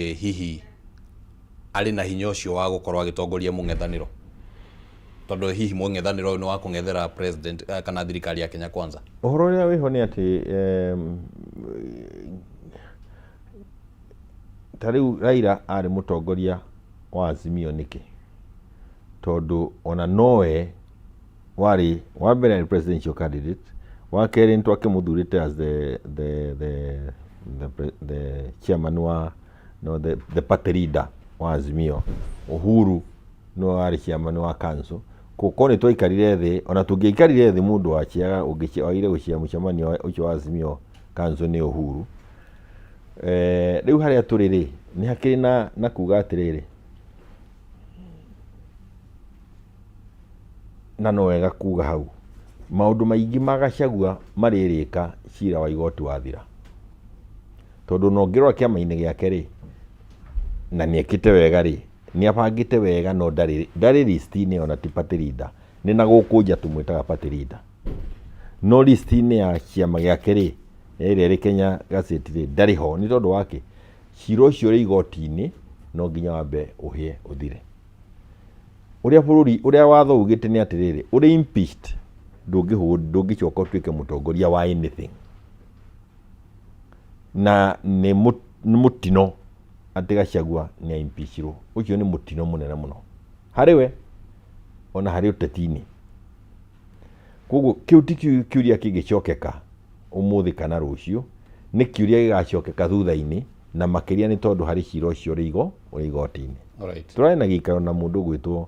Hihi arĩ na hinya ũcio wa gũkorwo agĩtongoria mũng'ethanĩro, tondũ hihi mũng'ethanĩro ũyũ nĩ wa kũng'ethera president kana thirikari ya Kenya Kwanza? Ũhoro ũrĩa wĩho nĩ atĩ ta rĩu Raila arĩ mũtongoria wa Azimio nĩkĩ? Tondũ ona nowe warĩ wa mbere arĩ presidential candidate, wa kerĩ nĩ twakĩmũthurĩte as the chairman wa, no, the party leader wa Azimio. Uhuru nĩwe warĩ chairman wa council. Koguo nĩ twaikarire thĩ, ona tũngĩaikarire thĩ mũndũ waciaga wagĩrĩire gũcia mũcemanio ũcio wa Azimio council nĩ Uhuru. Rĩu harĩa tũrĩ rĩ, nĩ hakĩrĩ na kuga atĩrĩrĩ, na no wega kuga hau, maũndũ maingĩ ma Gachagua marĩrĩka cira wa igoti wathira. Tondũ ona ũngĩrora kĩama-inĩ gĩake rĩ, na nĩ ekĩte wega rĩ, nĩ abangĩte wega no ndarĩ list-inĩ ona ti party leader. Nĩ na gũkũ nja tũmwĩtaga party leader. No list-inĩ ya kĩama gĩake rĩ, ĩrĩa ĩrĩ Kenya Gazette rĩ, ndarĩ ho. Nĩ tondũ wa kĩ? Cira ũcio ũrĩ igoti-inĩ, no nginya wambe ũhĩe ũthire. Ũrĩa bũrũri, ũrĩa watho ugĩte nĩ atĩrĩrĩ, ũrĩ impeached, ndũngĩcoka ũtuĩke mũtongoria wa anything. Na nĩ mũtino atĩ Gachagua nĩ a-impeachirwo. Ũcio nĩ mũtino mũnene mũno harĩ we ona harĩ ũteti-inĩ. Koguo kĩu ti kĩũria kĩngĩcokeka ũmũthĩ kana rũciũ, nĩ kĩũria gĩgacokeka thutha-inĩ, na makĩria nĩ tondũ harĩ cira ũcio ũrĩ igoti-inĩ. Tũrarĩ na gĩikaro na mũndũ ũgwĩtwo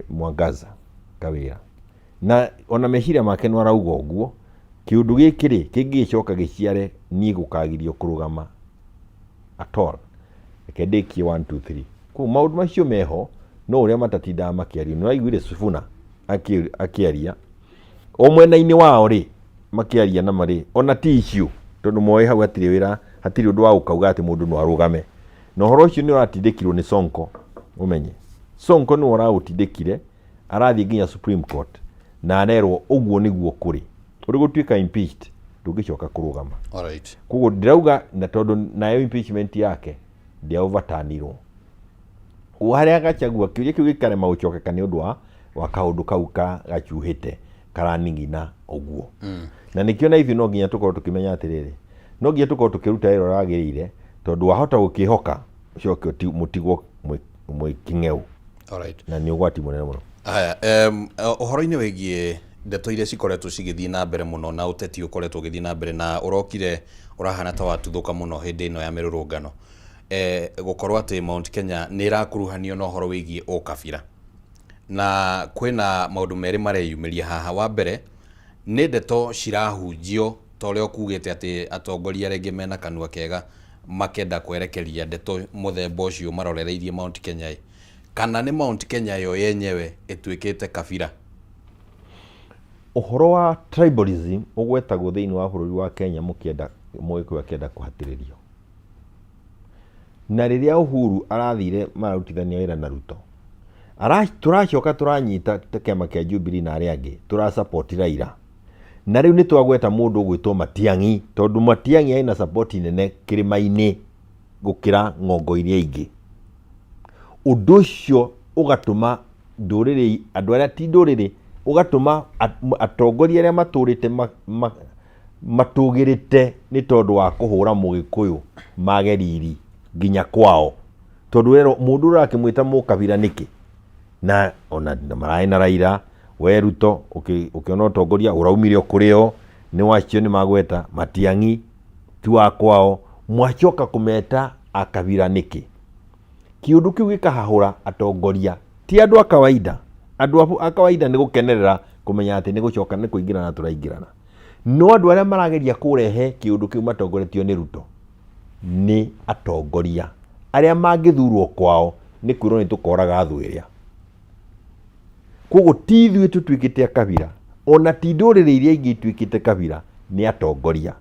Mwangaza Kawĩra, na ona meciria make no arauga ũguo, kĩũndũ gĩkĩ rĩ kĩngĩgĩcoka gĩciare niĩ gũkagirio kũrũgama at all. Reke ndĩkie 1 2 3. Koguo maũndũ macio meho, no ũrĩa matatindaga makĩario. Nĩ ũraiguire Sifuna akĩaria o mwena-inĩ wao rĩ, makĩaria na marĩ ona ti issue, tondũ moĩ hau hatirĩ wĩra, hatirĩ ũndũ wa gũkauga atĩ mũndũ no arũgame. Na ũhoro ũcio nĩ ũratindĩkirwo nĩ Sonko. Ũmenye Sonko nĩwe ũraũtindĩkire, arathiĩ nginya Supreme Court na arerwo ũguo nĩguo kũrĩ. Ũrĩ gũtuĩka impeached, ndũngĩcoka kũrũgama. Koguo ndĩrauga, na tondũ nayo impeachment yake ndĩa overturnirwo. Harĩa Gachagua kĩũria kĩu gĩkarema gũcokeka nĩ ũndũ wa kaũndũ kau ka gacuhĩte karanigina ũguo. Na nĩkĩo na ithuĩ no nginya tũkorwo tũkĩmenya atĩrĩrĩ, no nginya tũkorwo tũkĩruta wĩra ũrĩa wagĩrĩire, tondũ wahota gũkĩhoka ũcoke mũtigwo mwĩ kĩng'eu. Na nĩ ũgwati mũnene mũno. Haya, ũhoro-inĩ wĩgiĩ ndeto iria cikoretwo cigĩthiĩ na mbere mũno na ũteti ũkoretwo ũgĩthiĩ na mbere na ũrokire ũrahana ta watuthũka mũno hĩndĩ ĩno ya mĩrũrũngano, gũkorwo atĩ Mount Kenya nĩ ĩrakuruhanio na ũhoro wĩgiĩ ũkabira, na kwĩna maũndũ merĩ mareyumĩria haha. Wa mbere nĩ ndeto cirahunjio ta ũrĩa ũkugĩte atĩ atongoria arĩa angĩ mena kanua kega makenda kwerekeria ndeto mũthemba ũcio marorereirie Mount Kenya ĩ, kana nĩ Mount Kenya yo yenyewe ĩtuĩkĩte kabira. Ũhoro wa tribalism ũgwetagwo thĩinĩ wa bũrũri wa Kenya mũkĩenda Mũgĩkũyũ akĩenda kũhatĩrĩrio. Na rĩrĩa Uhuru arathire mararutithania wĩra na Ruto, tũracoka tũranyita ta kĩama kĩa Jubilee na arĩa angĩ, tũra support Raila. Na rĩu nĩ twagweta mũndũ ũgwĩtwo Matiang'i, tondũ Matiang'i arĩ na support nene kĩrĩma-inĩ gũkĩra ng'ongo iria ingĩ. Ũndũ ũcio ũgatũma ndũrĩrĩ, andũ arĩa ti ndũrĩrĩ, ũgatũma atongoria arĩa matũrĩte matũgĩrĩte nĩ tondũ wa kũhũra Mũgĩkũyũ mage riri nginya kwao. Tondũ werwo mũndũ ũrakĩmwĩta mũkabira nĩkĩ? Na ona mararĩ na Raila, we Ruto ũkĩona ũtongoria ũraumire o kũrĩ o, nĩ wacio nĩ magweta Matiang'i ti wa kwao, mwacoka kũmeta akabira nĩkĩ? Kĩũndũ kĩu gĩkahahũra atongoria, ti andũ a kawaida. Andũ a kawaida nĩ gũkenerera kũmenya atĩ nĩ gũcoka nĩ kũingĩrana tũraingĩrana. No andũ arĩa marageria kũrehe kĩũndũ kĩu matongoretio nĩ Ruto nĩ atongoria arĩa mangĩthurwo kwao nĩ kwĩrwo nĩ tũkoraga thũ ĩrĩa. Koguo ti ithuĩ tũtuĩkĩte a kabira, ona ti ndũrĩrĩ iria ingĩ ituĩkĩte kabira, nĩ atongoria.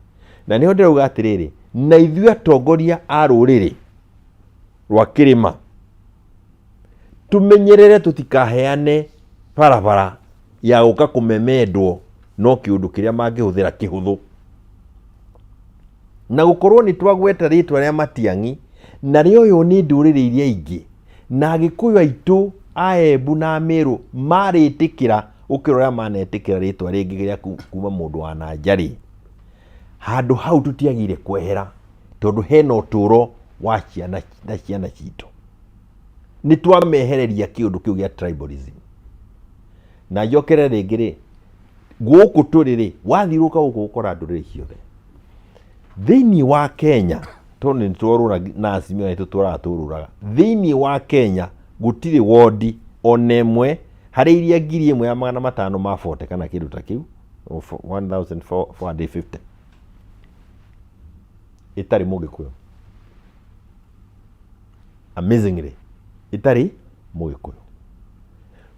Na nĩho ndĩrauga atĩrĩrĩ, na ithuĩ atongoria a rũrĩrĩ rwa kĩrĩma tũmenyerere tũtikaheane barabara ya gũka kũmemendwo no kĩũndũ kĩrĩa mangĩhũthĩra kĩhũthũ. Na gũkorwo nĩ twagweta rĩtwa rĩa Matiang'i na rĩoywo nĩ ndũrĩrĩ iria ingĩ, na Agĩkũyũ aitũ a Embu na Amĩrũ marĩtĩkĩra gũkĩra ũrĩa manetĩkĩra rĩtwa rĩngĩ rĩa kuma mũndũ wa na nja rĩ, handũ hau tũtiagĩrĩire kwehera tondũ hena ũtũro wa ciana na ciana citũ. Nĩ twamehereria kĩũndũ kĩu gĩa tribalism. Na njokere rĩngĩ rĩ, gũkũ tũrĩ rĩ, wathiũrũrũka gũkũ ũgũkora ndũrĩrĩ ciothe. Thĩinĩ wa Kenya, tondũ nĩ tworũra na Azimio nĩ tũtũraga tũrũraga, thĩinĩ wa Kenya gũtirĩ wondi ona ĩmwe harĩ iria 1540 kana kĩndũ ta kĩu, 1450 ĩtarĩ Mũgĩkũyũ. Amazingly, ĩtarĩ Mũgĩkũyũ.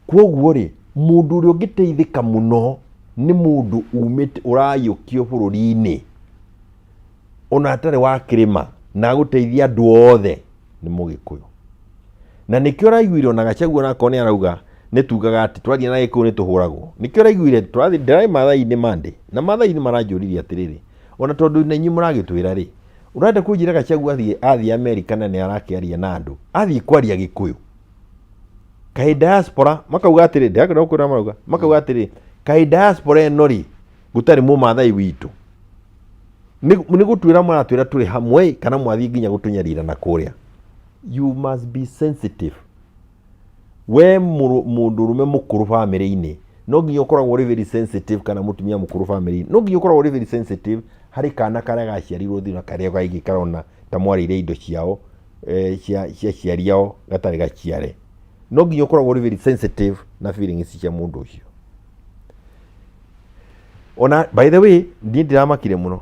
Kwoguo rĩ, mũndũ ũrĩa ũngĩteithĩka mũno nĩ mũndũ umĩte ũraiũkio bũrũri-inĩ ona atarĩ wa kĩrĩma na agũteithia andũ othe nĩ Mũgĩkũyũ. Na nĩkĩo ũraiguire ona Gachagua onakorwo nĩ arauga nĩ tugaga atĩ twaria na Gĩkũyũ nĩ tũhũragwo. Nĩkĩo ũraiguire tũrathiĩ ndĩrarĩ Maathai-inĩ Monday na Maathai-inĩ maranjũririe atĩrĩrĩ, ona tondũ na inyuĩ mũragĩtwĩra rĩ, ũrenda kũnjĩra Gachagua athiĩ athiĩ Amerika na nĩ arakĩaria na andũ, athiĩ kwaria Gĩkũyũ? Kaĩ diaspora makauga atĩrĩ, ndĩrakĩenda gũkwĩra marauga, makauga atĩrĩ, kaĩ diaspora ĩno rĩ, gũtarĩ mũmathai witũ? Nĩ gũtwĩra maratwĩra tũrĩ hamwe kana mwathiĩ nginya gũtũnyarira na kũrĩa? You must be sensitive. We mũndũrũme mũkũrũ bamĩrĩ-inĩ no nginya ũkoragwo ũrĩ very sensitive, kana mũtumia mũkũrũ bamĩrĩ-inĩ no nginya ũkoragwo ũrĩ very sensitive harĩ kana karĩa gaciarirwo thutha, karĩa kaingĩ karona ta mwarĩire indo ciao cia aciari ao gatarĩ gaciare. No nginya ũkoragwo ũrĩ very sensitive na feelings cia mũndũ ũcio. Ona by the way, niĩ ndĩramakire mũno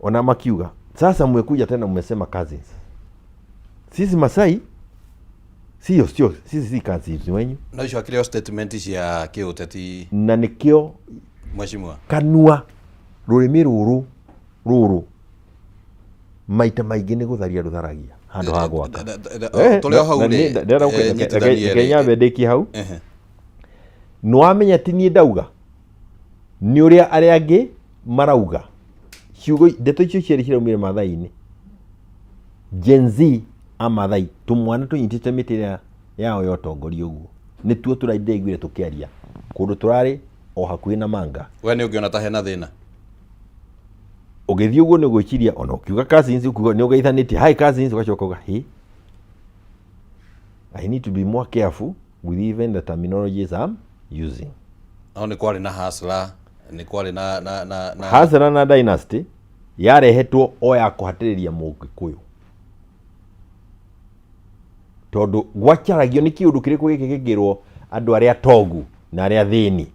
ona makiuga sasa mmekuja tena mmesema cousins. Sisi Masai sio sio sisi si cousins wenyu. No icio akĩrĩ o statement cia kĩũteti. Na nĩkĩo mheshimiwa kanua rũrĩmĩ rũrũ rũrũ maita maingĩ nĩ gũtharia rũtharagia handũ ha gwaka. Tũrĩ o hau rĩ, nyitithanie reke rĩ. Nyambe ndĩkie hau. Nĩ wamenya ti niĩ ndauga, nĩ ũrĩa arĩa angĩ marauga. Ciugo ndeto icio cierĩ ciraumire Maathai-inĩ. Gen Z a Maathai, tũmwana tũnyitĩte mĩtĩ ĩrĩa yao ya ũtongoria ũguo nĩtuo tũraiguire tũkĩaria kũndũ tũrarĩ o hakuhĩ na manga. We nĩ ũngĩona ta hena thĩna? Ũgĩthiĩ ũguo nĩ ũgwĩciria ona ũkiuga cousins, ũkiuga nĩ ũgeithanĩtie hi cousins, ũgacoka uga hi, I need to be more careful with even the terminologies I'm using. No nĩ kwarĩ na hasla, nĩ kwarĩ na Hasara na dynasty yarehetwo o ya kũhatĩrĩria Mũgĩkũyũ, tondũ gwacaragio nĩ kĩũndũ kĩrĩkũ gĩkĩ kĩngĩrwo andũ arĩa tongu na arĩa athĩni.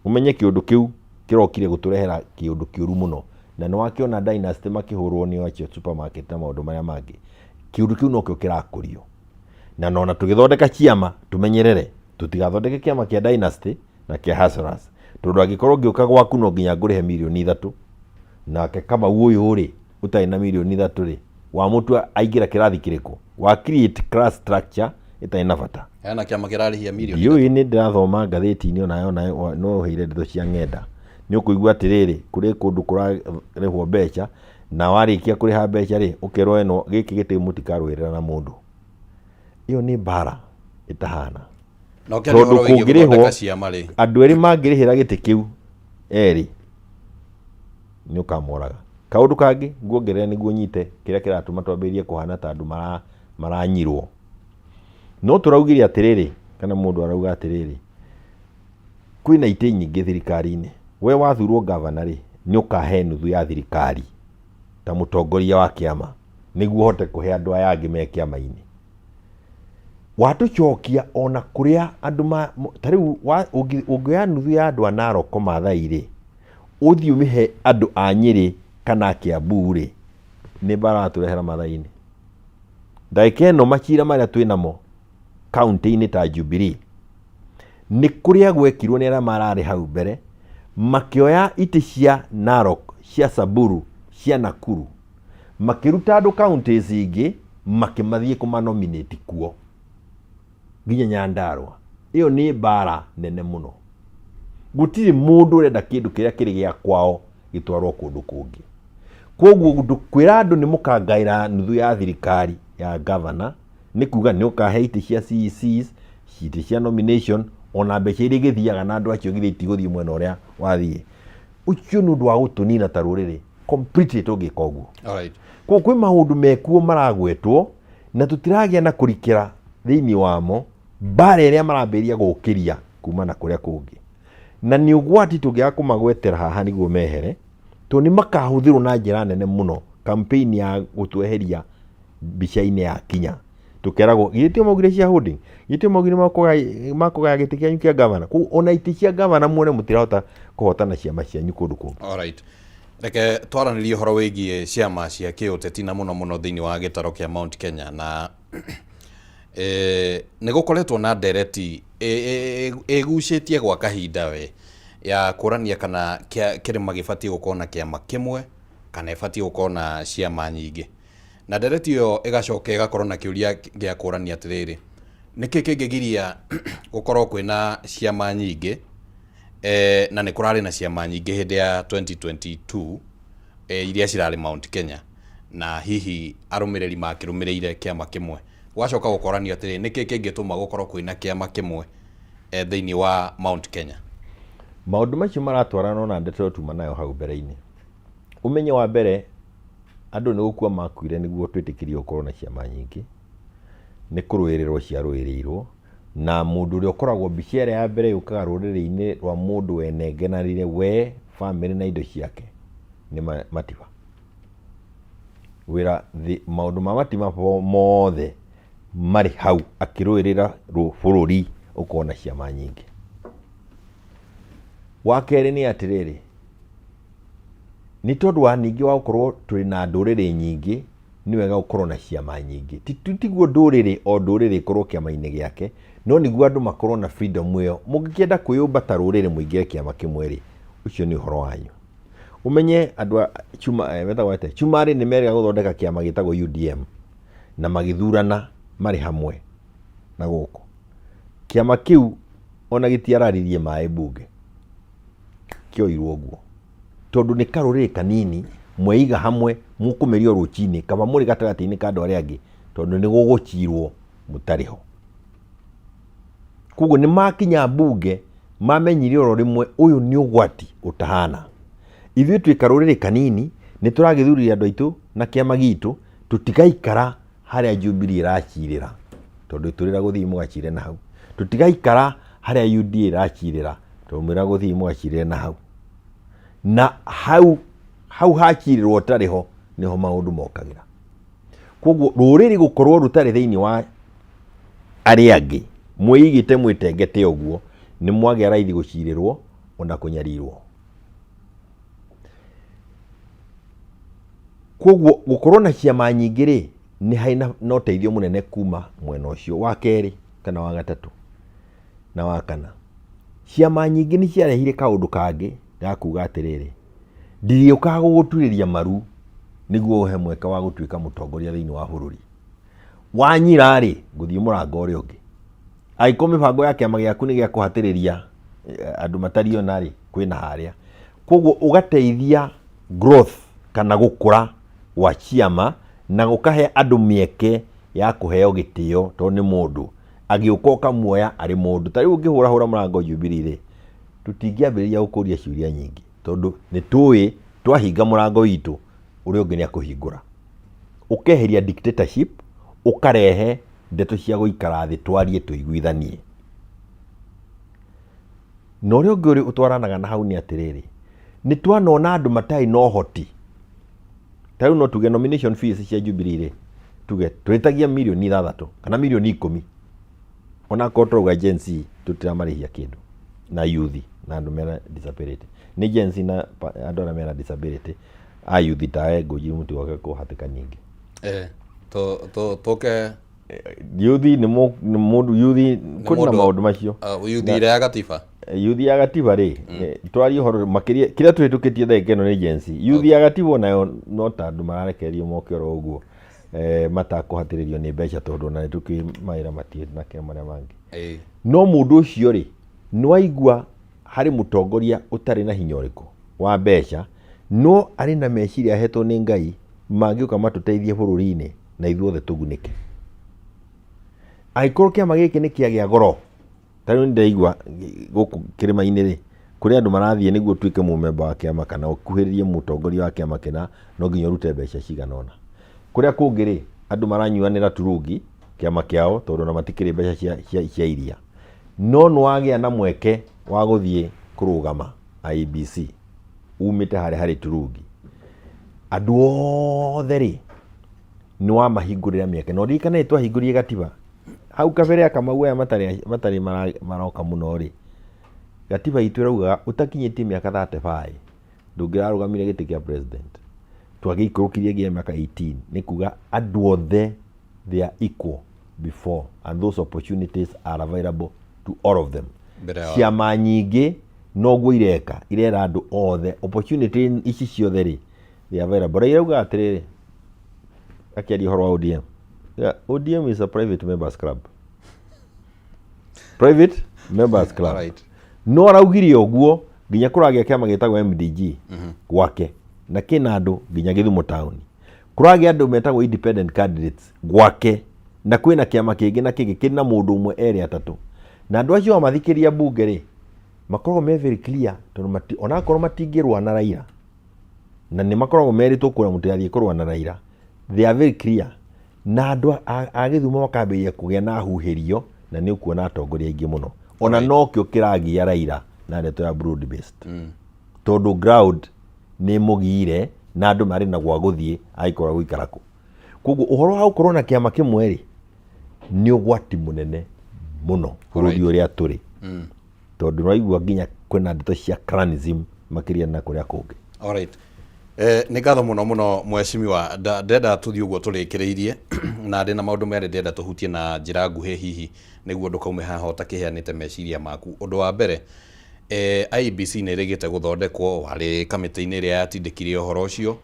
Ũmenye kĩũndũ kĩu kĩrokire gũtũrehera kĩũndũ kĩũru mũno, na nĩ wakĩona dynasty makĩhũrwo nĩ acio supermarket na maũndũ marĩa mangĩ. Kĩũndũ kĩu nokĩo kĩrakũrio, na nona tũgĩthondeka ciama tũmenyerere tũtigathondeke kĩama kĩa dynasty na kĩa hustlers, tondũ angĩkorwo ngĩũka gwaku no nginya ngũrĩhe 3 mirioni, nake Kamau ũyũ rĩ ũtarĩ na 3 mirioni rĩ, wamũtua aingĩra kĩrathi kĩrĩkũ? Wa create class structure ĩtarĩ na bata. Hena kĩama kĩrarĩhia mirioni Ndiũĩ, nĩ ndĩrathoma ngathĩti-inĩ, onayo nayo no ũheire ndeto cia ng'enda, nĩ ũkũigua atĩrĩrĩ, kũrĩ kũndũ kũrarĩhwo mbeca, na warĩkia kũrĩha mbeca rĩ, ũkerwo ĩno gĩkĩ gĩtĩ mũtikarũĩrĩra na mũndũ. Ĩyo nĩ mbara ĩtahana. Na ũkĩaria Tondũ ũhoro wĩgiĩ kũngĩrĩhwo gũthondeka ciama rĩ, andũ erĩ mangĩrĩhĩra gĩtĩ kĩu erĩ nĩ ũkamoraga. Kaũndũ kangĩ nguongerera nĩguo nyite kĩrĩa kĩratũma twambĩrĩrie kũhana ta andũ maranyirwo. No tũraugire atĩrĩrĩ, kana mũndũ arauga atĩrĩrĩ, kwĩna itĩ nyingĩ thirikari-inĩ. We wathurwo ngavana rĩ, nĩ ũkahe nuthu ya thirikari ta mũtongoria wa kĩama nĩguo ũhote kũhe andũ aya angĩ me kĩama-inĩ. Watũcokia ona kũrĩa andũ ma, ta rĩu ũngĩoya nuthu ya andũ a Narok Maathai rĩ, ũthiĩ ũmĩhe andũ a Nyĩrĩ kana a Kiambu rĩ, nĩ mbara watũrehera Maathai-inĩ. Ndagĩka ĩno macira marĩa twĩ namo kaunti-inĩ ta Jubilee, nĩ kũrĩa gwekirwo nĩ arĩa mararĩ hau mbere, makĩoya itĩ cia Narok, cia Samburu, cia Nakuru, makĩruta andũ counties ingĩ, makĩmathiĩ kũmanominate kuo nginya Nyandarua. Ĩyo nĩ mbara nene mũno. Gũtirĩ mũndũ ũrenda kĩndũ kĩrĩa kĩrĩ gĩa kwao gĩtwarwo kũndũ kũngĩ. Koguo kwĩra andũ nĩ mũkangaĩra nuthu ya thirikari ya gavana nĩ kuga nĩ ũkahe itĩ cia CECs, itĩ cia nomination, ona mbeca iria igĩthiaga na andũ acio githĩ itigũthiĩ mwena ũrĩa wathiĩ. Ũcio nĩ ũndũ wa gũtũnina ta rũrĩrĩ completely tũngĩka ũguo. Alright. Koguo kwĩ maũndũ mekuo maragwetwo na tũtiragĩa na kũrikĩra thĩinĩ wamo mbara ĩrĩa marambĩrĩria gũkĩria kuma na kũrĩa kũngĩ. Na nĩ ũgwati tũngĩaga kũmagwetera haha nĩguo mehere, tondũ nĩ makahũthĩrwo na njĩra nene mũno campaign ya gũtweheria mbica-inĩ ya kinya. Tũkeragwo githĩ tio maugire shareholding, githĩ tio maugire makũgaya gĩtĩ kĩanyu kĩa gavana. Koguo ona itĩ cia gavana muone mũtirahota kũhotana ciama cianyu kũndũ kũngĩ. Alright. Reke twaranĩrie ũhoro wĩgiĩ ciama cia kĩũteti na mũno mũno thĩinĩ wa gĩtaro kĩa Mount Kenya na nĩ gũkoretwo na ndereti ĩgucĩtie gwa kahinda we ya kũrania kana kĩrĩma gĩbatiĩ gũkorwo na kĩama kĩmwe kana ĩbatiĩ gũkorwo na ciama nyingĩ. Na ndereti ĩyo ĩgacoka ĩgakorwo na kĩũria gĩa kũrania atĩrĩrĩ, nĩkĩ kĩngĩgiria gũkorwo kwĩna ciama nyingĩ na nĩ kũrarĩ na ciama nyingĩ hĩndĩ ya 2022 iria cirarĩ Mount Kenya na hihi arũmĩrĩri makĩrũmĩrĩire kĩama kĩmwe. Gũgacoka gũkoranio atĩrĩrĩ, nĩkĩ kĩngĩtũma gũkorwo kwĩna kĩama kĩmwe thĩinĩ wa Mount Kenya? Maũndũ macio maratwarana ona ndeto ĩyo tuma nayo hau mbere-inĩ. Ũmenye wa mbere andũ nĩ gũkua makuire nĩguo twĩtĩkĩrio gũkorwo na ciama nyingĩ, nĩ kũrũĩrĩrwo ciarũĩrĩirwo, na mũndũ ũrĩa ũkoragwo mbica ĩrĩa ya mbere yũkaga rũrĩrĩ-inĩ rwa mũndũ wenengeranire we, bamĩrĩ na indo ciake nĩ Matiba. Wĩra maũndũ ma Matiba mothe marĩ hau akĩrũĩrĩra bũrũri ũkorwo na ciama nyingĩ. Wa kerĩ nĩ atĩrĩrĩ, nĩ tondũ wa ningĩ wa gũkorwo tũrĩ na ndũrĩrĩ nyingĩ, nĩ wega gũkorwo na ciama nyingĩ. Tiguo ndũrĩrĩ o ndũrĩrĩ ĩkorwo kĩama-inĩ gĩake, no nĩguo andũ makorwo na freedom ĩyo. Mũngĩkĩenda kwĩyũmba ta rũrĩrĩ mũingĩre kĩama kĩmwe rĩ, ũcio nĩ ũhoro wanyu. Ũmenye andũ a Chuma, metagwo atĩa? Chumarĩ nĩ merĩga gũthondeka kĩama gĩtagwo UDM na magĩthurana marĩ hamwe na gũkũ. Kĩama kĩu ona gĩtiararirie maĩ mbunge, kĩoirwo ũguo. Tondũ nĩ karũrĩrĩ kanini, mweiga hamwe, mũkũmerio rũcinĩ, kaba mũrĩ gatagatĩ-inĩ ka andũ arĩa angĩ, tondũ nĩ gũgũcirwo mũtarĩ ho. Koguo nĩ makinya mbunge, mamenyire oro rĩmwe ũyũ nĩ ũgwati ũtahana. Ithuĩ twĩ karũrĩrĩ kanini, nĩ tũragĩthurire andũ aitũ na kĩama gitũ, tũtigaikara harĩa Jubilee ĩracirĩra, tondũ tũrĩra gũthiĩ mũgacire na hau. Tũtigaikara harĩa UDA ĩracirĩra, tondũ mwĩra gũthiĩ mũgacirĩre na hau. Na hau, hau hacirĩrwo ũtarĩ ho, nĩho maũndũ mokagĩra. Koguo rũrĩrĩ gũkorwo rũtarĩ thĩinĩ wa arĩa angĩ, mwĩigĩte mwĩtengete ũguo, nĩ mwagĩa raithi gũcirĩrwo ona kũnyarirwo. Koguo gũkorwo na ciama nyingĩ rĩ, nĩ harĩ na ũteithio mũnene kuma mwena ũcio. Wa kerĩ kana wa gatatũ na wa kana, ciama nyingĩ nĩ ciarehire kaũndũ kangĩ ga kuga atĩrĩrĩ, ndirĩũkaga gũgũturĩria maru nĩguo ũhe mweke wa gũtuĩka mũtongoria thĩinĩ wa bũrũri. Wanyira rĩ, ngũthiĩ mũrango ũrĩa ũngĩ. Angĩkorwo mĩbango ya kĩama gĩaku nĩ gĩa kũhatĩrĩria andũ matariĩ ũna rĩ, kwĩna harĩa. Koguo ũgateithia growth kana gũkũra gwa ciama na gũkahe andũ mĩeke ya kũheo gĩtĩo tondũ nĩ mũndũ. Agĩũka ũkamuoya arĩ mũndũ. Ta rĩu ũngĩhũrahũra mũrango Jubilee rĩ, tũtingĩambĩrĩria gũkũria ciũria nyingĩ tondũ nĩ tũĩ twahinga mũrango witũ, ũrĩa ũngĩ nĩ akũhingũra. Ũkeheria dictatorship, ũkarehe ndeto cia gũikara thĩ twarie tũiguithanie. Na ũrĩa ũngĩ ũtwaranaga na hau nĩ atĩrĩrĩ, nĩ twanona andũ matarĩ na ũhoti. Ta rĩu no tuge nomination fees cia Jubilee rĩ, tuge tũrĩtagia mirioni 6 kana mirioni 10. Ona akorwo tũrauga Gen Z tũtiramarĩhia kĩndũ, na youth na andũ mena disability. Nĩ Gen Z na andũ arĩa mena disability, a youth tawe ngũnjiri mũtigoke kũhatĩka nyingĩ. Tũke Youth nĩ mũndũ youth kwĩna maũndũ macio. Youth ĩrĩa ya gatiba. Youth ya gatiba rĩ, twarie ũhoro makĩria kĩrĩa tũhĩtũkĩtie ndagĩka ĩno nĩ Gen Z. Youth ya gatiba onayo no ta andũ mararekererio moke oro ũguo matakũhatĩrĩrio nĩ mbeca tondũ ona nĩtũkĩũĩ mawĩra matirĩ na kĩo marĩa mangĩ. No mũndũ ũcio rĩ, nĩ waigua harĩ mũtongoria ũtarĩ na hinya ũrĩkũ wa mbeca, No arĩ na meciria ahetwo nĩ Ngai mangĩũka matũteithie bũrũri-inĩ na ithuothe tũgunĩke. Angĩkorwo kĩama gĩkĩ nĩ kĩagĩa goro, ta rĩu nĩndĩraigua gũkũ kĩrĩma-inĩ rĩ, kũrĩ andũ marathiĩ nĩguo ũtuĩke mũmemba wa kĩama kana ũkuhĩrĩrie mũtongoria wa kĩama kĩna, no nginya ũrute mbeca cigana ũna. Kũrĩa kũngĩ rĩ, andũ maranyuanĩra turungi kĩama kĩao tondũ ona matikĩrĩ mbeca cia, cia, cia iria. No nĩwagĩa na mweke wa gũthiĩ kũrũgama IEBC umĩte harĩa harĩ turungi, andũ othe rĩ, nĩwamahingũrĩra mĩeke. Na ũririkane nĩtwahingũrire gatiba hau kabere Kamau aya matarĩ matarĩ maroka mũno rĩ, gatiba itũ ĩraugaga ũtakinyĩtie mĩaka 35 ndũngĩrarũgamire gĩtĩ kĩa president. Twagĩikũrũkirie nginya mĩaka 18 nĩ kuga andũ othe they are equal before and those opportunities are available to all of them. Mbere ya- Ciama nyingĩ noguo ireka, irera andũ othe opportunity ici ciothe rĩ, they are available. Raila augaga atĩrĩrĩ, akĩaria ũhoro wa ODM. Yeah, ODM is a private members club. Private members club. Alright. No araugire ũguo nginya kũragĩa kĩama gĩtagwo MDG gwake na kĩna andũ nginya Gĩthumo town. Kũragĩa andũ metagwo independent candidates gwake na kwĩna kĩama kĩngĩ na kĩngĩ kĩna mũndũ ũmwe erĩ atatũ. Na andũ acio wamathikĩria mbunge rĩ, makoragwo me very clear tondũ mati, onakorwo matingĩrũa na Raila na nĩ makoragwo merĩtwo kũrĩa mũtigathiĩ kũrũa na Raila, they are very clear. Na andũ a Gĩthumo makambĩrĩria kũgĩa na huhĩrio na nĩ ũkuona atongoria aingĩ mũno. Ona nokĩo kĩragia Raila na ndeto ya broad based. Tondũ ground nĩ mũgiire na andũ marĩ na gwa gũthiĩ angĩkorwo gũikara kũ. Koguo ũhoro wa gũkorwo na kĩama kĩmwe rĩ, nĩ ũgwati mũnene mũno bũrũri ũrĩa tũrĩ. Tondũ nĩwaigua nginya kwĩna ndeto cia clanism makĩria na kũrĩa kũngĩ. Alright. Nĩ ngatho mũno mũno mheshimiwa, ndenda tũthiĩ ũguo tũrĩkĩrĩirie na ndĩna maũndũ merĩ ndĩrenda tũhutie na njĩra nguhĩ hihi nĩguo ndũkaume haha ũtakĩheanĩte meciria maku. Ũndũ wa mbere, IEBC nĩ ĩrĩgĩte gũthondekwo, warĩ kamĩtĩ-inĩ ĩrĩa yatindĩkire ũhoro ũcio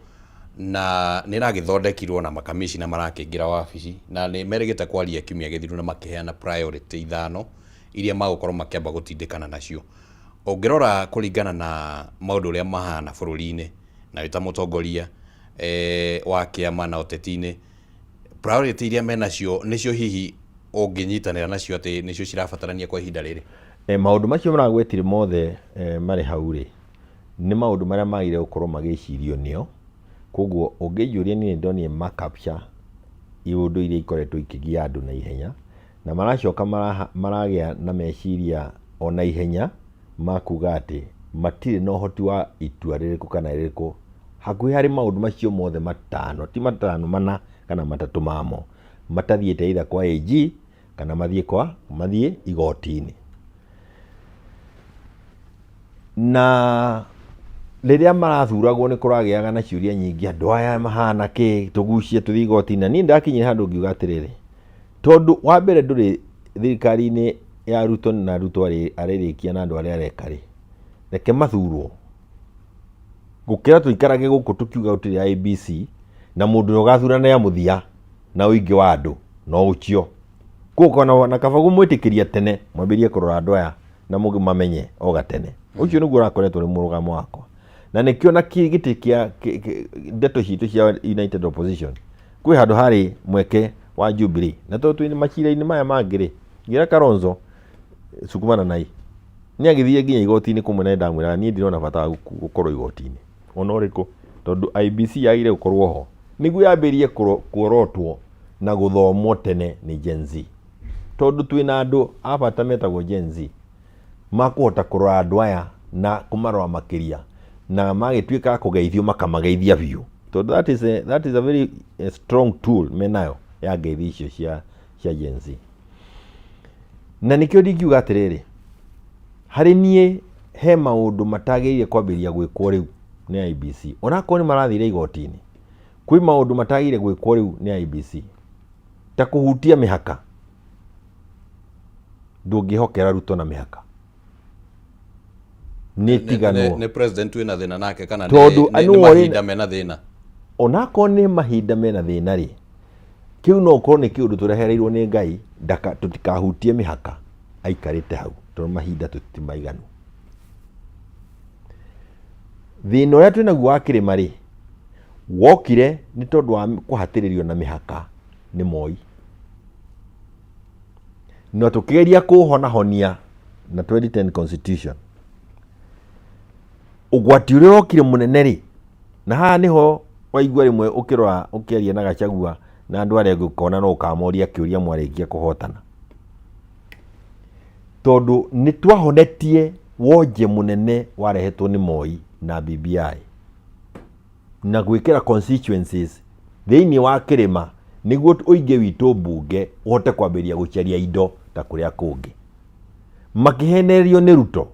na nĩ ĩragĩthondekirwo na makamishina marakĩingĩra wabici na nĩ merĩgĩte kwaria kiumia gĩthiru na makĩheana priority ithano iria magũkorwo makĩamba gũtindĩkana nacio. Ũngĩrora kũringana na maũndũ ũrĩa mahana bũrũri-inĩ na wĩ ta mũtongoria wa kĩama na ũteti-inĩ, priority iria menacio nĩcio hihi ũngĩnyitanĩra nacio atĩ nĩcio cirabatarania kwa ihinda rĩrĩ? Maũndũ macio maragwetire mothe marĩ hau rĩ, nĩ maũndũ marĩa magĩrĩire gũkorwo magĩcirio nĩo. Koguo ũngĩnjũria niĩ nĩ ndonire ma capture iũndũ iria ikoretwo ikĩgia andũ na ihenya, na maracoka maragĩa na meciria o na ihenya ma kuga atĩ matirĩ na ũhoti wa itua rĩrĩkũ kana rĩrĩkũ hakuhĩ harĩ maũndũ macio mothe matano, ti matano, mana kana matatũ mamo matathiĩte either kwa AG kana mathiĩ kwa mathiĩ igoti-inĩ. Na rĩrĩa marathuragwo nĩ kũragĩaga na ciũria nyingĩ, andũ aya mahana kĩ, tũgucie tũthiĩ igoti-inĩ. Na niĩ ndakinyire handũ ngiuga atĩrĩrĩ, tondũ wa mbere ndũrĩ thirikari-inĩ ya Ruto na Ruto arĩrĩkia na andũ arĩa areka rĩ, reke mathurwo gũkĩra tũikarage gũkũ tũkiuga gũtirĩ IEBC na mũndũ ũrĩa ũgathurana ya mũthia na ũingĩ wa andũ no ũcio. Koguo na kaba kũmwĩtĩkĩria tene mwambĩrĩrie kũrora andũ aya na mũmamenye o gatene. Ũcio nĩguo ũrakoretwo ũrĩ mũrũgamo wakwa. Na nĩkĩo na gĩtĩ kĩa ndeto citũ cia United Opposition kwĩ handũ harĩ mweke wa Jubilee. Na tondũ twĩ macira-inĩ maya mangĩ rĩ, ngĩra Kalonzo sukumana nai. Nĩ agĩthiĩ nginya igoti-inĩ kũmwe na nĩndamwĩraga niĩ ndirona bata wa gũkorwo igoti-inĩ ona ũrĩkũ tondũ IEBC yagĩrĩire gũkorwo ho nĩguo yambĩrĩrie kuorotwo na gũthomwo tene nĩ Gen Z. Tondũ twĩna andũ a bata metagwo Gen Z makũhota kũrora andũ aya na kũmarora makĩria na magĩtuĩka a kũgeithio makamageithia biũ. Tondũ that is a very strong tool menayo ya ngeithi icio cia Gen Z. Na nĩkĩo ndingiuga atĩrĩrĩ, harĩ niĩ he maũndũ matagĩrĩire kwambĩrĩria gwĩkwo rĩu nĩ IEBC. Onakorwo nĩ marathire igoti-inĩ, kwĩ maũndũ matagĩrĩire gwĩkwo rĩu nĩ IEBC. Ta kũhutia mĩhaka. Ndũngĩhokera Ruto na mĩhaka. Nĩ tiganwo. Nĩ president wĩna thĩna nake kana Tondũ nĩ nũ ũrĩ mahinda mena thĩna? Onakorwo nĩ mahinda mena thĩna rĩ, kĩu no ũkorwo nĩ kĩũndũ tũrehereirwo nĩ Ngai, ndaka tũtikahutie mĩhaka aikarĩte hau, tondũ mahinda tũtimaiganu. Thĩna ũrĩa twĩnaguo wa kĩrĩma rĩ, wokire nĩ tondũ wa kũhatĩrĩrio na mĩhaka nĩ Moi. Na tũkĩgeria kũũhonahonia na 2010 constitution. Ũgwati ũrĩa ũrokire mũnene rĩ, na haha nĩho waigua rĩmwe ũkĩrora ũkĩaria na Gachagua na andũ arĩa angĩ ũkona no ũkamoria kĩũria mwarĩkia kũhotana. Tondũ nĩ twahonetie wonje mũnene warehetwo nĩ Moi na BBI na gwĩkĩra constituencies thĩinĩ wa kĩrĩma nĩguo ũingĩ witũ mbunge ũhote kwambĩrĩria gũcaria indo ta kũrĩa kũngĩ. Makĩhenererio nĩ Ruto.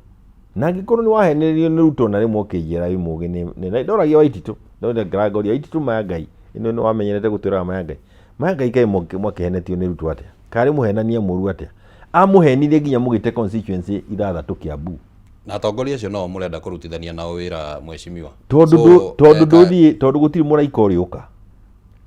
Na angĩkorwo nĩ wahenererio nĩ Ruto na rĩmwe ũkĩnjĩra wĩ mũgĩ nĩ ndoragia Waititũ, ndoragia Waititũ ma ya Ngai, ĩno nĩ wamenyerete gũtwĩraga ma ya Ngai. Ma ya Ngai kaĩ mwakĩhenetio nĩ Ruto atĩa? Karĩ mũhenania mũru atĩa? Amũhenirie nginya mũgĩte constituency ithathatũ Kiambu. Na atongoria acio no mũrenda kũrutithania nao wĩra mheshimiwa. Tondũ so, tondũ ndũthiĩ tondũ gũtirĩ mũraika ũrĩũka.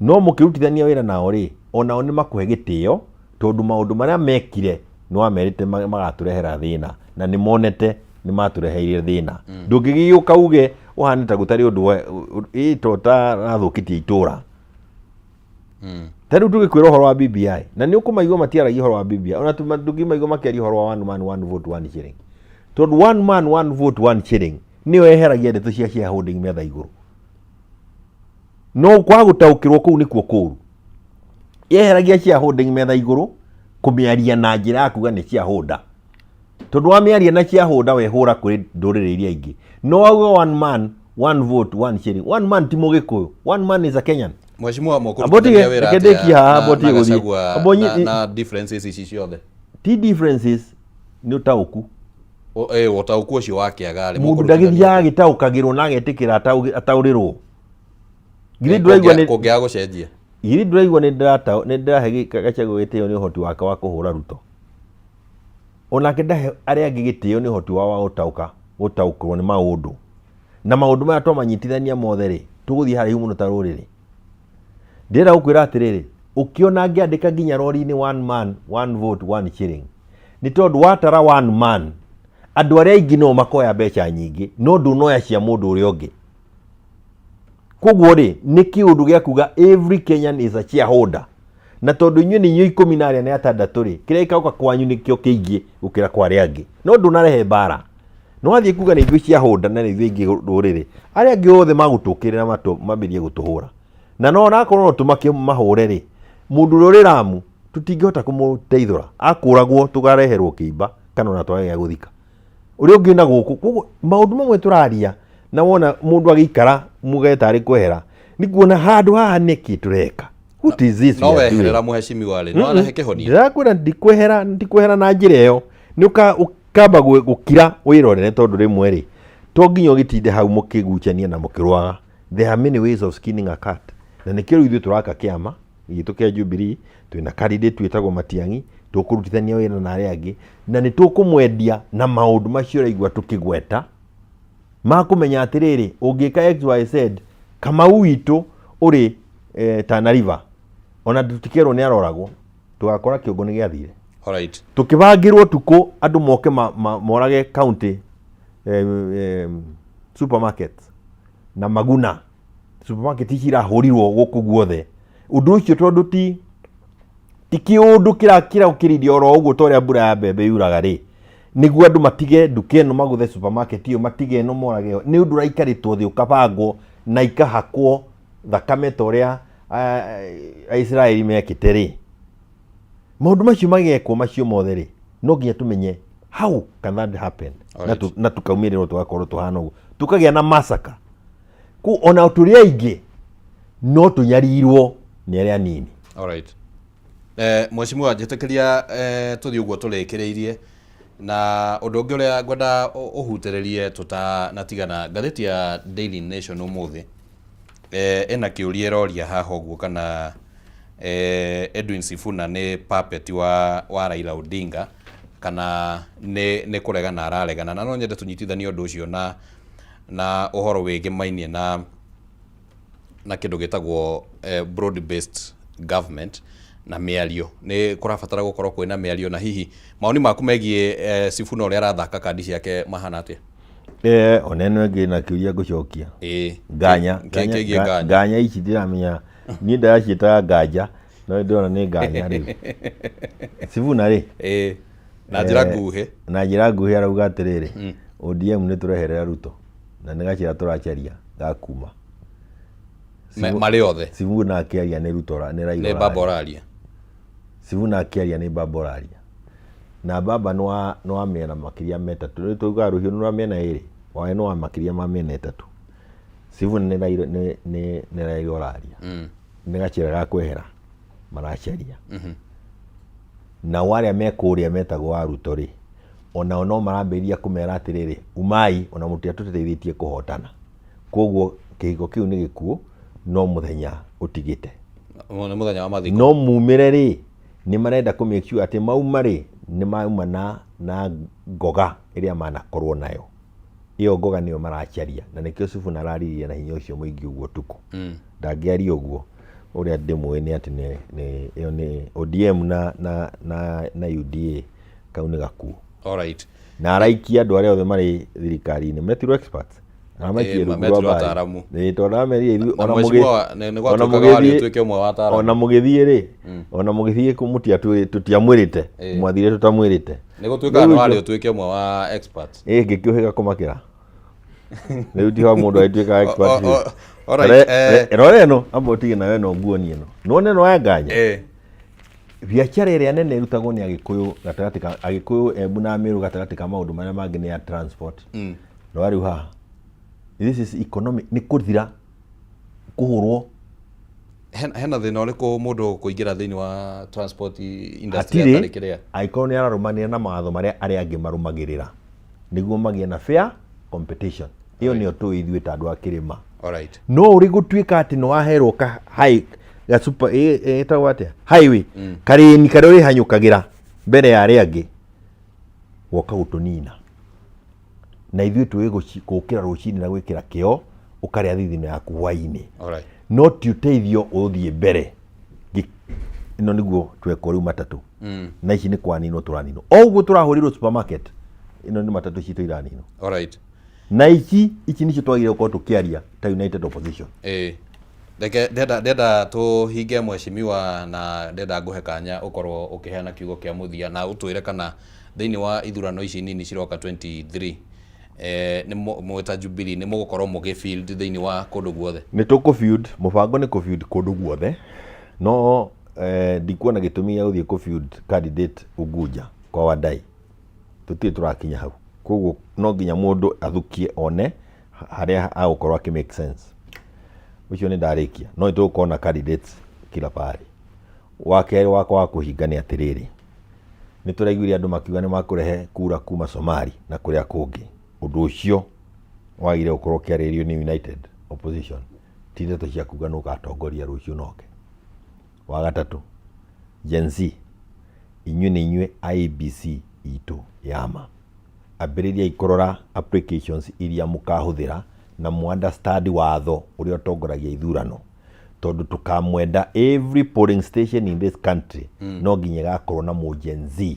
No mũkĩrutithania wĩra nao rĩ, onao nĩ makũhe gĩtĩo tondũ maũndũ marĩa mekire nĩ wamerĩte magatũrehera thĩna na nĩ monete nĩ matũreheire thĩna. Ndũngĩgĩũka uge ũhane ta gũtarĩ ũndũ ĩ to ta rathũkĩtie itũra. Ta rĩu tũgĩkwĩra ũhoro wa BBI na nĩ ũkũmaigua matiaragia ũhoro wa BBI ona ndũngĩmaigua makĩaria ũhoro wa one man one vote one shilling, tondũ one man one vote one shilling nĩyo yeheragia ndeto cia shareholding metha igũrũ. No kwaga gũtaũkĩrwo kũu nĩkuo kũũru. Yeheragia shareholding metha igũrũ kũmĩaria na njĩra ya kuga nĩ shareholder, tondũ wamĩaria na shareholder wehũra kũrĩ ndũrĩrĩ iria ingĩ. No wauga one man one vote one shilling, one man ti mũgĩkũyũ, one man is a Kenyan. Mheshimiwa Ambo mũkũrutithania tige, wĩra reke ndĩkie atĩa haha, na ambo tige na gũthiĩ. Gachagua Ambo na na differences ici ciothe? Ti differences, nĩ ũtaũku. Ũtaũku ũcio wakĩaga rĩ, Mũndũ mũkũrutithania ndagĩthiaga atĩa? agĩtaũkagĩrwo na agetĩkĩra ataũrĩrwo. Githĩ ndũraigua nĩ Kũngĩaga gũcenjia. Githĩ ndũraigua nĩ ndĩrahe Gachagua gĩtĩo nĩ ũhoti wake wa kũhũra Ruto. Onake ndahe arĩa angĩ gĩtĩo nĩ ũhoti wao wa gũtaũkĩrwo nĩ maũndũ. Na maũndũ maya twamanyitithania mothe rĩ, tũgũthiĩ haraihu mũno ta rũrĩrĩ. Ndĩrenda gũkwĩra atĩrĩrĩ, ũkĩona ngĩandĩka nginya rori-inĩ one man, one vote, one shilling, nĩ tondũ watara one man, andũ arĩa aingĩ no makoya mbeca nyingĩ, no ndũnoya cia mũndũ ũrĩa ũngĩ. Koguo rĩ, nĩ kĩũndũ gĩa kuga every Kenyan is a shareholder. Na tondũ inyuĩ nĩ inyuĩ ikũmi na arĩa nĩ atandatũ rĩ, kĩrĩa gĩkaũka kwanyu nĩkĩo kĩingĩ gũkĩra kwa arĩa angĩ. No ndũnarehe mbara. No wathiĩ kuga nĩ ithuĩ shareholder na nĩ ithuĩ aingĩ rũrĩrĩ, arĩa angĩ othe magũtũkĩrĩra mambĩrĩrie gũtũhũra. Na no onakorwo no tũmakĩmahũre rĩ, mũndũ ũrĩa ũrĩ Lamu tũtingĩhota kũmũteithũra, akũragwo tũkareherwo kĩimba kana ona twage gĩa gũthika. Ũrĩa ũngĩ na gũkũ, koguo maũndũ mamwe tũraria na wona mũndũ agĩikara muge tarĩ kwehera, nĩ kuona handũ haha nĩkĩ tũreka. What is this No we are doing? weherera mheshimiwa rĩ, no arehe kĩhonia. Ndĩrakwĩra ndikwehera, ndikwehera na njĩra ĩyo. Nĩ ũkamba gũkira wĩrorere tondũ rĩmwe rĩ, to nginya ũgĩtinde hau mũkĩgucania na mũkĩrũaga. There are many ways of skinning a cat. Na nĩkĩo rĩu ithuĩ tũraka kĩama gitũ kĩa Jubilee, twĩna candidate wĩtagwo Matiang'i, tũkũrutithania wĩra na arĩa angĩ, na nĩ tũkũmwendia na maũndũ macio ũraigua tũkĩgweta, ma kũmenya atĩrĩrĩ, ũngĩka XYZ, Kamau witũ ũrĩ Tana River, ona tũtikerwo nĩ aroragwo, tũgakora kĩongo nĩ gĩathire. Alright. Tũkĩbangĩrwo ũtukũ andũ moke morage county supermarket na maguna. Supermarket ici irahũrirwo gũkũ guothe. Ũndũ ũcio tondũ ti kĩũndũ kĩraũkĩrĩria oro ũguo ta ũrĩa mbura ya mbembe yuraga rĩ, nĩguo andũ matige nduka ĩno magũthe supermarket ĩyo, matige ĩno morage ĩyo. Nĩ ũndũ ũraikarĩtwo thĩ ũkabangwo na ikahakwo thakame ta ũrĩa Aisiraeli mekĩte rĩ. Maũndũ macio magekwo macio mothe rĩ, no nginya tũmenye how can that happen? Na tukaumĩrĩrwo tũgakorwo tũhana ũguo. Tũkagĩa na massacre. Kũu ona tũrĩ aingĩ no tũnyarirwo nĩ arĩa anini. Alright. Mheshimiwa, njĩtĩkĩria tũthiĩ ũguo tũrĩkĩrĩirie na ũndũ ũngĩ ũrĩa ngwenda ũhutĩrĩrie tũtanatigana. Ngathĩti ya Daily Nation ũmũthĩ ĩna kĩũria ĩroria haha ũguo kana Edwin Sifuna nĩ puppet wa Raila Odinga kana nĩ kũregana araregana, na no nyende tũnyitithanie ũndũ ũcio na ũhoro wĩgĩmainie na kĩndũ gĩtagwo broad based government na mĩario. Nĩ kũrabatara gũkorwo kwĩna mĩario, na hihi mawoni maku megiĩ Sifuna ũrĩa arathaka kandi ciake mahana atĩa? Ona ĩno ĩngĩ na kĩũria ngũcokia. Ĩĩ. Nganya. Kĩgiĩ nganya. Nganya ici ndiramenya, niĩ ndĩraciĩtaga nganja, no ndĩrona nĩ nganya rĩu. Sifuna rĩ? Ĩĩ. Na njĩra nguhĩ. Na njĩra nguhĩ arauga atĩrĩrĩ, ODM nĩ tũreherera Ruto na nĩ gacĩra tũracaria ga kuma. Marĩ othe. Sifuna akĩaria nĩ Ruto nĩ Raila. Nĩ baba ũraria. Sifuna akĩaria nĩ baba ũraria. Na baba nĩ wa nĩ wa mĩena makĩria ma ĩtatũ. Rĩu taugaga rũhiũ nĩ rwa mĩena ĩrĩ, waĩ nĩ wa makĩria ma mĩena ĩtatũ. Sifuna nĩ Raila nĩ nĩ nĩ Raila ũraria. Nĩ gacĩra ga kwehera maracaria. Nao arĩa me kũrĩa metagwo a Ruto rĩ, onao no marambĩrĩria kũmera atĩrĩrĩ, umai ona mũtiatũteithĩtie kũhotana. Koguo kĩhiko kĩu nĩ gĩkuũ, no mũthenya ũtigĩte. Nĩ mũthenya wa mathiko. No mumĩre rĩ, nĩ marenda kũ make sure atĩ mauma rĩ, nĩ mauma na ngoga ĩrĩa manakorwo nayo. Ĩyo ngoga nĩyo maracaria, na nĩkĩo Sifuna araririe na hinya ũcio mũingĩ ũguo ũtukũ. Ndangĩaria ũguo, ũrĩa ndĩmũĩ nĩ atĩ ĩyo nĩ ODM na UDA, kau nĩ gakuũ. Na araikia andũ arĩa othe marĩ thirikari-inĩ, metirwo experts. Aramaikie rungu rwa Metirwo mbari. ataaramu. Ĩĩ, tondũ aramerire ithuĩ Na ona mheshimiwa, nĩ gwatuĩkaga warĩ ũtuĩke ũmwe wa ataaramu. Ona mũgĩthiĩ rĩ, ona mũgĩthiĩ kũ tũtiamwĩrĩte, mwathire tũtamwĩrĩte. Nĩ gũtuĩkaga nĩ warĩ ũtuĩke ũmwe wa experts. Ĩĩ, ngĩkĩũhĩga kũmakĩra. Rĩu tiho mũndũ agĩtuĩkaga expert biũ. Alright, Rora ĩno, amba ũtige nayo ĩno nguonie ĩno. Nĩwona ĩno ya nganya? Biacara ĩrĩa nene ĩrutagwo nĩ Agĩkũyũ gatagatĩ ka Agĩkũyũ, Embu na Meru gatagatĩ ka maũndũ marĩa mangĩ nĩ ya transport. Rora rĩu haha. This is economic, nĩ kũthira, kũhũrwo. Hena thĩna ũrĩkũ mũndũ kũingĩra thĩinĩ wa transport industry Hatirĩ, atarĩ kĩrĩa? Angĩkorwo nĩ ararũmanĩrĩra na mawatho marĩa arĩa angĩ marũmagĩrĩra nĩguo magĩe na fair competition. Ĩyo nĩyo tũĩ ithuĩ ta andũ a kĩrĩma. No ũrĩ gũtuĩka atĩ nĩ waherwo ka high, ga super, ĩtagwo atĩa? Highway. Karĩni karĩa ũrĩhanyũkagĩra mbere ya arĩa angĩ, woka gũtũnina. Na ithuĩ tũĩ gũkĩra rũcinĩ na gwĩkĩra kĩo, ũkarĩa thithino yaku hwainĩ. No ti ũteithio ũthiĩ mbere. Ĩno nĩguo twekwo rĩu matatũ. Na ici nĩ kwaninwo tũraninwo. O ũguo tũrahũrĩrwo supermarket, ĩno nĩ matatũ citũ iraninwo. Na ici nĩcio twagĩrĩirwo gũkorwo tũkĩaria ta United Opposition. Reke ndenda tũhinge mheshimiwa, na ndenda ngũhe kanya ũkorwo ũkĩheana kiugo kĩa mũthia na ũtwĩre kana thĩinĩ wa ithurano ici nini ciroka 23, nĩ mwĩ ta Jubilee nĩ mũgũkorwo mũgĩ field thĩinĩ wa kũndũ guothe? Nĩ tũkũ field, mũbango nĩ kũ field kũndũ guothe, no ndikuona gĩtũmi gĩa gũthiĩ kũ field candidate Unguja kwa Wandai. Tũtirĩ tũrakinya hau. Koguo no nginya mũndũ athukie one harĩa agũkorwo akĩ make sense. Ũcio nĩ ndarĩkia. No nĩ tũgũkorwo na candidates kila pahali. Wa kerĩ wakwa wa kũhinga nĩ atĩrĩrĩ, nĩ tũraiguire andũ makiuga nĩ makũrehe kura kuma Somali na kũrĩa kũngĩ. Ũndũ ũcio wagĩrĩire gũkorwo ũkĩarĩrĩrio nĩ United Opposition, ti ndeto cia kuga nũ ũgatongoria rũciũ noke. Wa gatatũ, Gen Z, inyuĩ nĩ inyuĩ IEBC itũ ya ma. Ambĩrĩriai kũrora applications iria mũkahũthĩra na mũ understand watho ũrĩa ũtongoragia ithurano. Tondũ tũkamwenda every polling station in this country no nginya ĩgakorwo na mũ Gen Z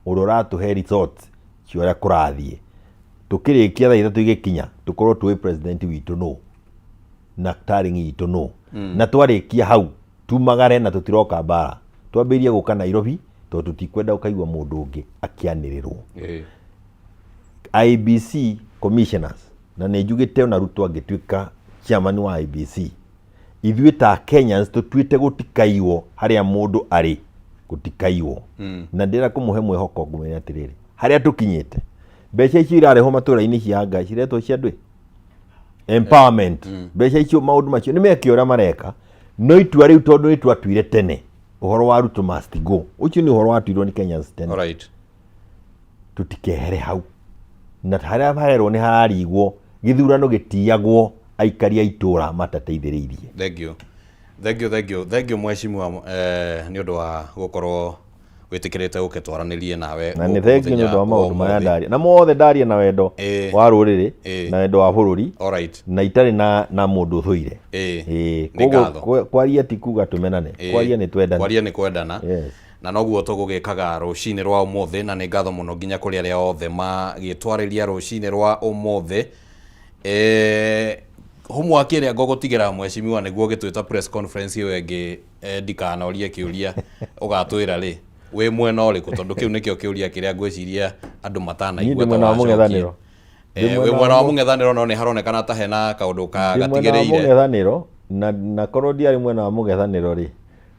ũrĩa ũratũhe results cia ũrĩa kũrathiĩ. Tũkĩrĩkia thaa 3 igĩkinya tũkorwo tũĩ president witũ nũ na tarĩng'i itũ nũ. Na twarĩkia hau tumagare na tũtiroka mbara. Twambĩrĩrie gũka Nairobi tondũ tũtikwenda gũkaigua mũndũ ũngĩ akĩanĩrĩrwo. IEBC commissioners, na nĩ njugĩte ona Ruto angĩtuĩka chairman wa IEBC, ithuĩ ta Kenyans tũtuĩte gũtikaiywo harĩa mũndũ arĩ, gũtikaiywo. Na ndĩrenda kũmũhe mwĩhoko ngũmwĩre atĩrĩrĩ, harĩa tũkinyĩte, mbeca icio irarehwo matũra-inĩ cia anga ciretwo cia ndwĩ? Empowerment. Mbeca icio maũndũ macio nĩ meke ũrĩa mareka, no itua rĩu tondũ nĩ twatuire tene ũhoro wa Ruto must go, ũcio nĩ ũhoro watuirwo nĩ Kenyans tene. Tũtikehere hau. Na harĩa harerwo nĩ hararigwo, gĩthurano gĩtiyagwo aikari a itũra matateithĩrĩirie. Thank you. Thank you, thank you. Thank you mheshimiwa, nĩ ũndũ wa gũkorwo wĩtĩkĩrĩte ũke twaranĩrie nawe Na nĩ gũkũ thank you nĩ mũthenya ũndũ wa maũndũ wa marĩa ũmũthĩ. ndaria. Na mothe ndaria na wendo wa rũrĩrĩ, na wendo wa bũrũri, na itarĩ na mũndũ ũthũire. Nĩ Koguo ngatho. kwaria ti kuga tũmenane, kwaria nĩ twendane. Kwaria nĩ kwendana. Yes. Na noguo tũgũgĩkaga rũcinĩ rwa ũmũthĩ, na nĩ ngatho mũno nginya kũrĩ arĩa othe magĩtwarĩria rũcinĩ rwa ũmũthĩ. Homework ĩrĩa ngũgũtigĩra mheshimiwa nĩguo ũgĩtwĩta press conference ĩyo ĩngĩ, ndikanorie kĩũria ũgatwĩra rĩ wĩ mwena ũrĩkũ, tondũ kĩu nĩkĩo kĩũria kĩrĩa ngwĩciria andũ Niĩ matanaigua ndĩ ta mwena wa wacokia. mũng'ethanĩro. Ndĩ Wĩ mwena mwena wa wa mũng'ethanĩro, no nĩ haronekana ta hena kaũndũ ka Ndĩ mwena wa gatigĩrĩire. mũng'ethanĩro, na korwo ndiarĩ mwena wa mũng'ethanĩro rĩ,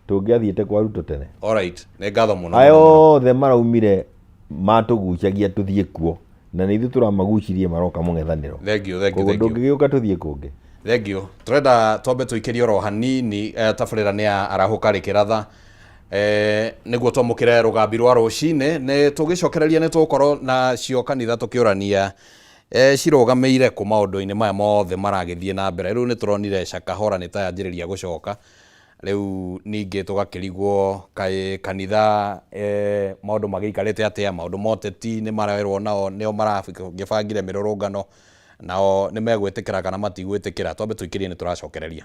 tũngĩathiĩte kwa Ruto tene. Alright, nĩ ngatho mũno Aya mũno mũno. othe maraumire matũgucagia tũthiĩ kuo, na nĩ ithuĩ tũramagucirie maroka mũng'ethanĩro. Thank you, thank you, Koguo thank you. ndũngĩgĩũka tũthiĩ kũngĩ. Thank you. Turenda twambe tũikĩrie oro hanini tabarĩra nĩ ya arahũka rĩkĩratha, nĩguo twamũkĩre rũgambi rwa rũcinĩ. Nĩ tũgĩcokereria nĩ tũgũkorwo na cio kanitha tũkĩũrania cirũgamĩire kũ maũndũ-inĩ maya mothe maragĩthiĩ na mbere. Rĩu nĩ tũronire Shakahola nĩ ta yanjĩrĩria gũcoka, rĩu ningĩ tũgakĩrigwo kaĩ kanitha maũndũ magĩikarĩte atĩa, maũndũ ma ũteti nĩ marerwo nao nĩo maragĩbangire mĩrũrũngano, nao nĩ megwĩtĩkĩra kana matigwĩtĩkĩra. Twambe tũikĩrie nĩ tũracokereria.